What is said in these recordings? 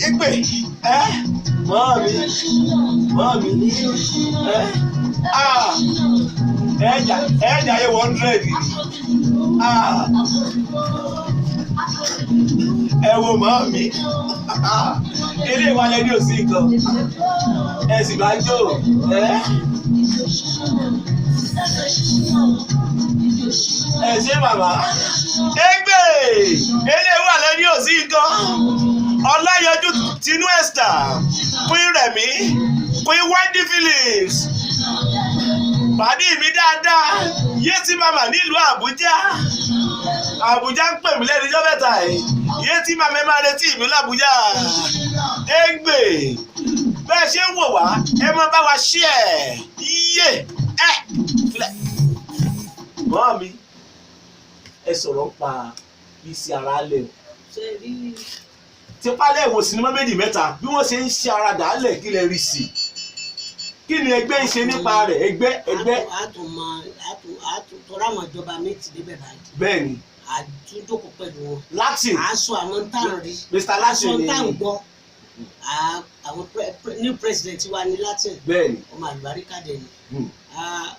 Ìpè ẹ mọ́ mi, mọ́ mi ẹ ah ẹ̀ẹ́dà ẹ̀ẹ́dà yẹ 100. Ah, ẹ wo mọ́ mi, ilé ìwalẹ̀ ní òsì nǹkan, ẹ sì bá jó ẹ. Ẹ ṣé bàbá. Ẹgbẹ́ ilé ìwalẹ̀ ní òsì nǹkan. Ọláyanjú Tinú Esther, Queen Rẹ̀mí, Queen Wendy Phillips, pàdé mi dáadáa, Yétí màmá nílùú Àbújá. Àbújá ń pè mí lẹ́nu ijọ́ mẹ́ta yìí. Yétí màmá, ẹ máa retí mi l'Àbújá. Ẹgbẹ́ bẹ́ẹ̀ ṣe ń wò wá, ẹ máa bá wa ṣí ẹ̀ yé ẹ filẹ̀. Mọ́ mi, ẹ sọ̀rọ̀ pa bísí ara lẹ̀ Ṣe rí? Tipálẹ̀ wo sinimá méjì mẹ́ta bí wọ́n ṣe ń ṣe ara dàálẹ̀, kí lẹ rí sí? Kí ni ẹgbẹ́ ń ṣe nípa rẹ̀? Ẹgbẹ́. Àtún mọ àtún tọ́ra àwọn ìjọba mi ti débẹ̀ báyìí. Bẹ́ẹ̀ ni. Àtúnjókòó pẹ̀lú wọn. Latin. À á sọ àwọn tá à ń rí. Mr Latin. Aṣọ ni tá à ń gbọ́. Àwọn new president wa ní Latin. Bẹ́ẹ̀ ni. Ọmọ àlùbáríkà dẹ̀ ni. À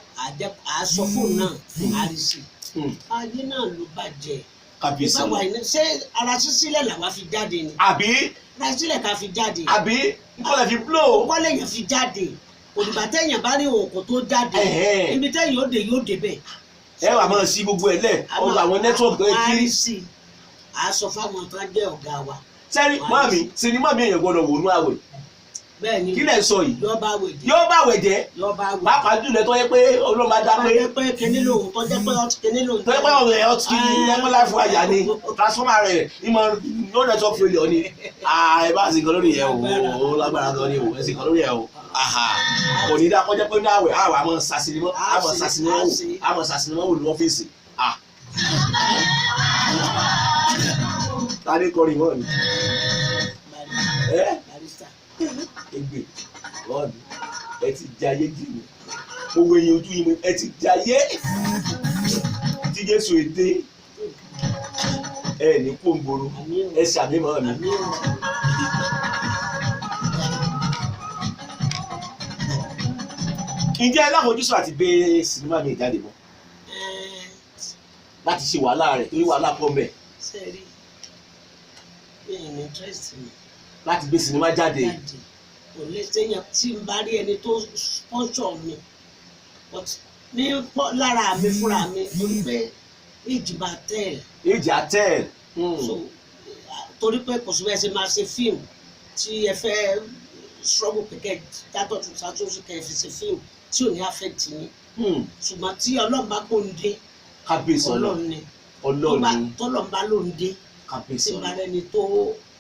á sọ fóònù náà, à rí sí i. Ayé náà ló bàjẹ́. Kábíyèsí. Báwa ọ̀nà iná ṣé ara sísílẹ̀ làwa fi jáde ni? Àbí? Ara sísílẹ̀ ká fi jáde. Àbí nǹkan lè fi blow. Kọ́lé yẹn fi jáde, òdìgbà téèyàn bá rí òkò tó jáde. Ibi téèyàn ó dé, yóò débẹ̀. Ẹ wà máa sí gbogbo ẹ lẹ ọgbà àwọn network tó yẹ A kí. rí sí i, à á sọ fáwọn tó jẹ́ ọ̀gá wa. Sẹ́rí mọ́mí, sinimá mi èèyàn gbọ́dọ̀ wò nú àwẹ̀. Bẹ́ẹ̀ ni. Kí lẹ̀ ń sọ yìí? Yóò bá wẹ̀ jẹ́. Yóò bá àwẹ̀ jẹ́. Yóò bá wẹ̀. Pàápàá jùlọ tó yẹ pé Ọlọ́run bá dá tó pé jẹ́ pé kinní lòun, tó jẹ́ pé ọtí kinní lòun. Tó yẹ pé ọ̀rẹ́ ẹ̀ ọtí lẹ́gbẹ́ láìfún àyà ni transformer rẹ̀ ìmọ̀ no network failure ni. Ah, ẹ bá sì kan lórí ẹ o, ó lágbára gan ni o, ẹ sì kan lórí ẹ o. Aha, kò ní dá kọjá pé ní àwẹ̀ àwẹ̀ àmọ́ sàṣìlímọ́ àmọ́ sàṣìlímọ́ wò, àmọ́ sàṣìlímọ́ wò ní ọ́fíìsì. Ah, ta ni kọrin mọ́ ni ẹ? Barrister. Egbe bọ́ọ̀lù, ẹ ti jayé jìnnà, mo wo eyín ojú yín, ẹ ti jayé tí Jésù èdè ẹ ní kóńgboro. Àmín o. Ẹ ṣàmì mọ́ mi. Àmín o. Ǹjẹ́ ẹ láfojúsùn àti gbé sinimá mi jáde mọ́? Ẹ́ẹ́, Láti ṣe wàhálà rẹ̀, torí wàhálà pọ̀ mbẹ̀. Ṣe rí mi ní interest mi. Láti gbé sinimá jáde. Jáde kò lè ṣèyàn tí n bá rí ẹni tó sponsor mi, but ní lára mi fúnra mi, torí pé ìjìbá tẹ̀. Èjì àtẹ̀. So torí pé kò sí bẹ́ẹ̀ ṣe máa ṣe fíìmù tí ẹ fẹ́ struggle pé kẹ́ dátọ̀ tún ṣàtúnṣe kẹ́ ẹ fi ṣe fíìmù tí ò ní affect yín, ṣùgbọ́n tí Ọlọ́run bá kó ń dé. Kábíyèsí Ọlọ́run Ọlọ́run. ni. Ọlọ́run ni. Tọ́lọ́run bá ló ń dé, Kábíyèsí tí n bá Ọlọ́run. rẹni tó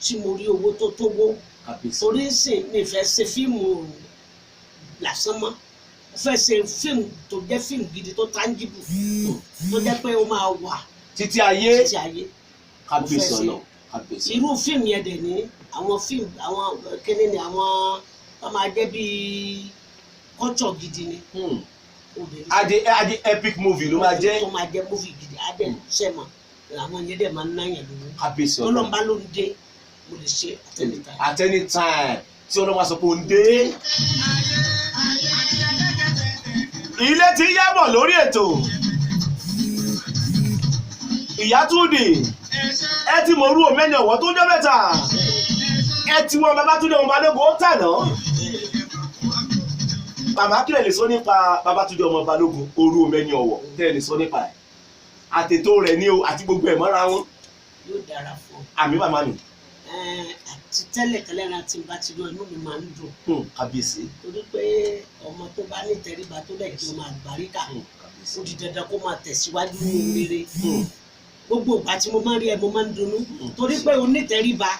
tí mo rí owó tó tówó. Kábíyèsí. Torí sì mi fẹ́ ṣe fíìmù lásán mọ́, mo fẹ́ ṣe fíìmù tó jẹ́ fíìmù gidi, tó tangible, tó jẹ́ pé ó máa wà títí ayé. Títí ayé. Kábíyèsí Mo fẹ́ ṣe. Ọlọ́run, kábíyèsí. Irú fíìmù yẹn dẹ̀ ní àwọn fíìmù, àwọn kíní ni, àwọn tó máa jẹ́ bíi culture gidi ni. Obìnrin. Adé epic movie ló máa jẹ́. Tó máa jẹ́ movie gidi, adé sẹ́mọ̀, àwọn yẹn dẹ̀ máa ń náyàn lówó. Kábíyèsí Ọlọ́run. Tọ́lọ́mbá ló ń dé, mo lè ṣe at any time. At any time tí Ọlọ́run máa sọ pé ó ń dé. Ilé ti yábọ̀ lórí ètò ìyá Túndé. Ẹ ti mọ̀ orú òmẹ́ni ọ̀wọ́ tó jọ́ mẹ́ta, ẹ ti wọn Babátúndé ọmọ Balógun ó tàná. Màmá, kílẹ̀ lè sọ nípa Babátúndé ọmọ Balógun, orú òmẹ́ni ọ̀wọ́ tẹ́ ẹ lè sọ nípa ẹ̀, àtètò rẹ̀ ní o, àti gbogbo ẹ̀ mọ́ra wọn? Yóò dára fún ọ. Àmì, màmá mi. Ẹn, àti tẹ́lẹ̀tẹ́lẹ̀ náà, tí n bá ti lọ, inú mi máa ń dùn. Kábíyèsí. Torí pé ọmọ tó bá ní tẹríba, tó dẹ̀ jẹ́ ọmọ àlùbáríkà, Kábíyèsí. ó di dandan kó máa tẹ̀síwájú ní rere. Gbogbo ìgbà tí mo máa ń rí ẹ, mo máa ń dunnú, torí pé o nítẹríba.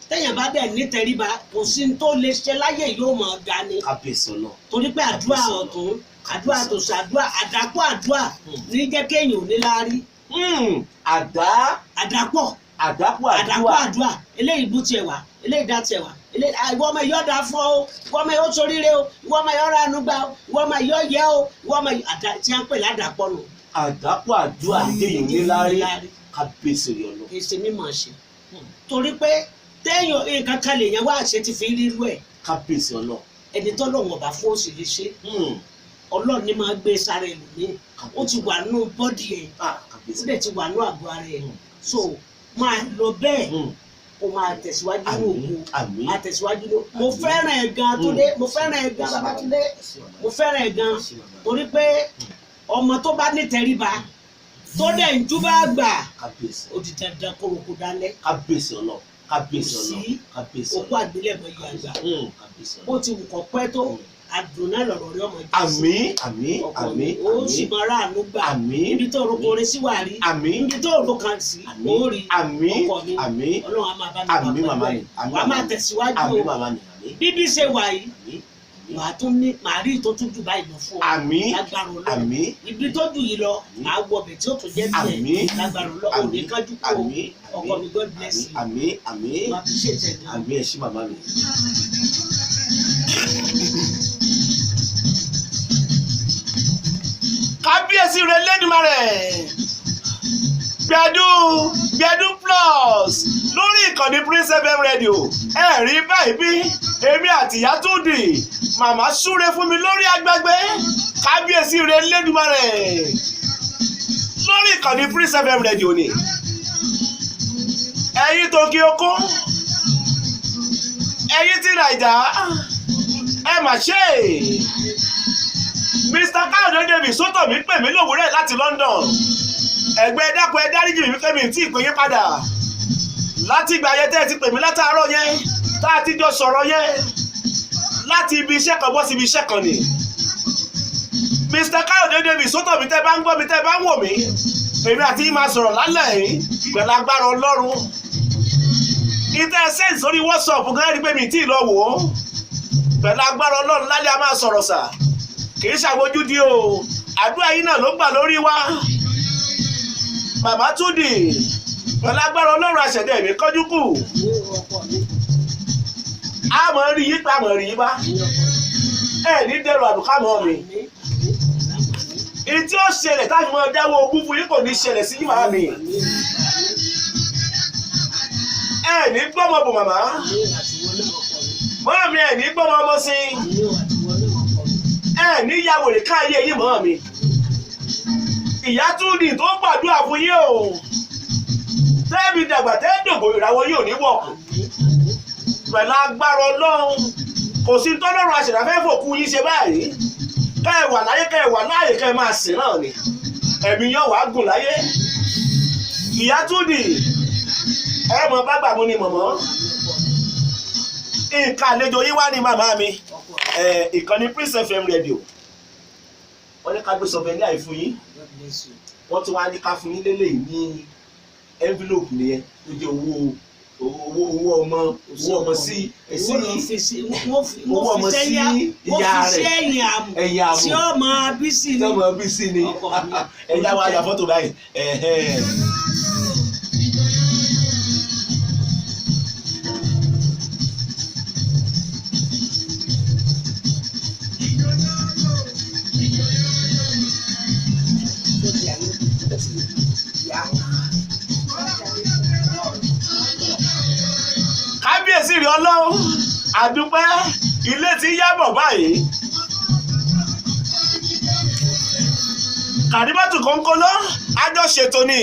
Téèyàn bá dẹ̀ nítẹríba, kò sí ní tó lè ṣe láyé, yóò máa ga ni. Kábíyèsí Ọlọ́run. Torí pé àdúrà ọ̀tún, àdúrà tòsí, àdúrà àdàpọ̀, àdúrà ní jẹ́ kéèyàn ò ní láárí. Àdá. Àdàpọ̀. Àdápọ̀. Àdàpọ̀. Àdúrà. Àdúrà eléyìí bú tiẹ̀ wá, eléyìí dá tiẹ̀ wá, eléyìí ìwọ ọmọ yóò dá fún ọ, ìwọ ọmọ yóò soríire o, ìwọ ọmọ yóò ra àánú gbà o, ìwọ ọmọ yóò yẹ o, ìwọ ọmọ àdá tí wọ́n ń pè ládàpọ̀ nù. Àdápọ̀ àdúrà ní kéèyàn ní láárí. Kábíyèsí rẹ̀ Ọlọ́run. Kì í ṣe mímọ̀ ṣe, torí pé téèyàn nǹkan kan lèèyàn wá ṣe ti fi rírú ẹ̀. Kábíyèsí Ọlọ́run. Ẹni tọ́lọ́run ọba fún òsì lè ṣe. Ọlọ́run ní máa gbé sára ẹlòmíì, ó ti wà nù body ẹ̀, Ah, ó kábíyèsí. dẹ̀ ti wà nù àgọ́ ara ẹ̀. So máa lọ bẹ́ẹ̀, kó máa tẹ̀síwájú ní Àmín, ògo. àmín. Máa tẹ̀síwájú ní. Mo fẹ́ràn ẹ̀ gan, Túndé, mo fẹ́ràn ẹ̀ gan. Babátúndé, mo fẹ́ràn ẹ̀ gan, torí pé ọmọ tó bá nítẹríba, tó dẹ̀ ń júbà gbà, Kábíyèsí. ó di dandan kórókó dálẹ̀. Kábíyèsí Ọlọ́run, kábíyèsí Kò sí Ọlọ́run, kábíyèsí òkú Ọlọ́run. àgbélẹ̀mọ yọ àgbà. Kábíyèsí Bó Ọlọ́run. ti wù kọ́ pẹ́ tó, àdùn náà lọ̀rọ̀ rí ọmọ jẹ́ sí. Àmín, àmín, Ọkọ àmín. mi, ó sì Àmín. máa ráàánú gbà. Àmín. Ibi tó roko oore sí wà rí, Àmín. ibi tó roko kan sí Àmín. ó rí. Àmín. Ọkọ mi, Àmín. Ọlọ́run á máa bá mi wà Àmín, pẹ̀lú màmá ẹ̀. mi. Àmín, Wàá màmá máa mi. tẹ̀síwájú Àmín, o. màmá mi. Àmín. Bíbí ṣe wà yìí, Àmín. wàá tún ní màá rí tó tún jù báyìí lọ fún ọ Àmín. lágbára Ọlọ́run. Àmín. Ibi tó jù yìí lọ, màá wọ ọbẹ̀ tí ó tún jẹ́ Àmín. tiẹ̀ lágbára Ọlọ́run. Ò ní Àmín. kánjú kú o. Àmín. Ọkọ mi, God bless you. Àmín, àmín. Mo appreciate ẹ̀ gan. Àmín, ẹ ṣé, màmá mi. Kábíyèsí rẹ lẹ́dùnmarè. Gbẹ̀du Gbẹ̀du Plus lórí ìkànnì Prince FM Radio. Ẹ rí báyìí bí èmi àti ìyá Túndì màmá súre fún mi lórí agbègbè. Kábíyèsí rẹ lẹ́dùnmarè, lórí ìkànnì Prince FM Radio ni. Ẹ̀yin tó kí okó, ẹ̀yin tí Nàìjà, ẹ mà ṣe. Mr. Káyọ̀dé David sọ́tọ̀ mi pè mí lówùúrọ̀ láti London. Ẹ̀gbẹ́, ẹ dákun, ẹ dáríjì mi pé mi tí ì pè yín padà láti ìgbà yẹn tẹ́ ẹ ti pè mí látàárọ̀ yẹn tá a ti jọ sọ̀rọ̀ yẹn, láti ibi iṣẹ́ kan bọ́ sí ibi iṣẹ́ kan ni. Mr. Káyọ̀dé David sọ́tọ̀ mi, tẹ́ bá ń gbọ́ mi, tẹ́ bá ń wò mí, èmi àti yín máa sọ̀rọ̀ lálẹ́ yìí pẹ̀lú agbára Ọlọ́run. Ìtẹ́ ẹ send sórí WhatsApp gan, rí pé mi tí ì lọ wò ó. Pẹ̀lú agbára Ọlọ́run, lálẹ́ a máa sọ̀rọ̀ sà. Kì í ṣàwójúdi o, àdúrà yín náà ló ń gbà lórí wa. Bàbá Túndì, pẹ̀lú agbára Ọlọ́run, àṣẹ̀dẹ̀ mi kánjú kù. Ní ọkọ mi. A mọ̀ rí yín pa, mọ̀ rí yín bá. Ní ọkọ mi. Ẹ ní dẹrù àdùkámọ́ mi. Àmín, àmín, àmín. Ìyí tí ó ṣẹlẹ̀ táfi mọ́ dáwọ́ ogún fún yín kò ní ṣẹlẹ̀ sí yín, màmá mi. Àmín, Ẹ ní gbọ́mọ bò, màmá. àmín, àtiwọ́ náà, ọkọ mi. Mọ́ mi, ẹ ní gbọ́mọ ọmọ sí. Àmín o, àtiwọ́ náà, ọkọ mi. Ẹ ní ya wèrè káyé yín, mọ́ mi. Ìyá Túndì tó gbàdúrà fún yín o, tẹ́ẹ̀bì dàgbà, tẹ́ẹ̀dògbò, ìràwọ̀ yóò ní wọ̀kù. Àmín, àmín. Pẹ̀lú agbára Ọlọ́run, kò sí tọ́lọ́run àṣẹ̀dá fẹ́ fòkú yín ṣe báyìí. Kẹ́ ẹ wà láyé, kẹ́ ẹ wà láàyè, kẹ́ ẹ máa sìn náà ni ẹ̀mí yàn wá gùn láyé. Ìyá Túndì, ẹ mọ bá gbàgbọ́ ni mọ̀mọ́. Àmín, ọkọ mi. Nǹkan àlejò yín wá ní, màmá mi. Ọkọ mi. Ẹ ìkànnì Prince FM Radio, wọ́n ní ká gbé sọfẹ ní àìfún yín. God bless you. Wọ́n tún wá ní ká fún yín lélẹ́yìí ní envelope nìyẹn tó jẹ́ owó owó owó ọmọ, owó ọmọ sí sí Wọ́n lọ fi sí wọ́n fi owó wọ́n ọmọ fi sí sẹ́yìn wọ́n ìyá fi rẹ̀. sẹ́yìn àmù Ẹ̀yìn àmù. tí ó máa bí sí tí ni. ọmọ bí sí ni. Ọkọ mi. Ẹ̀yà wa ya fọ́tò báyìí. Ẹ̀hẹ́n. Tó di àná. Yá. Kábíyèsí rí Ọlọ́run, àdúpẹ́, ilé tí ń yábọ̀ báyìí. Kàdímọ́tù kónkóló àjọṣètò ni.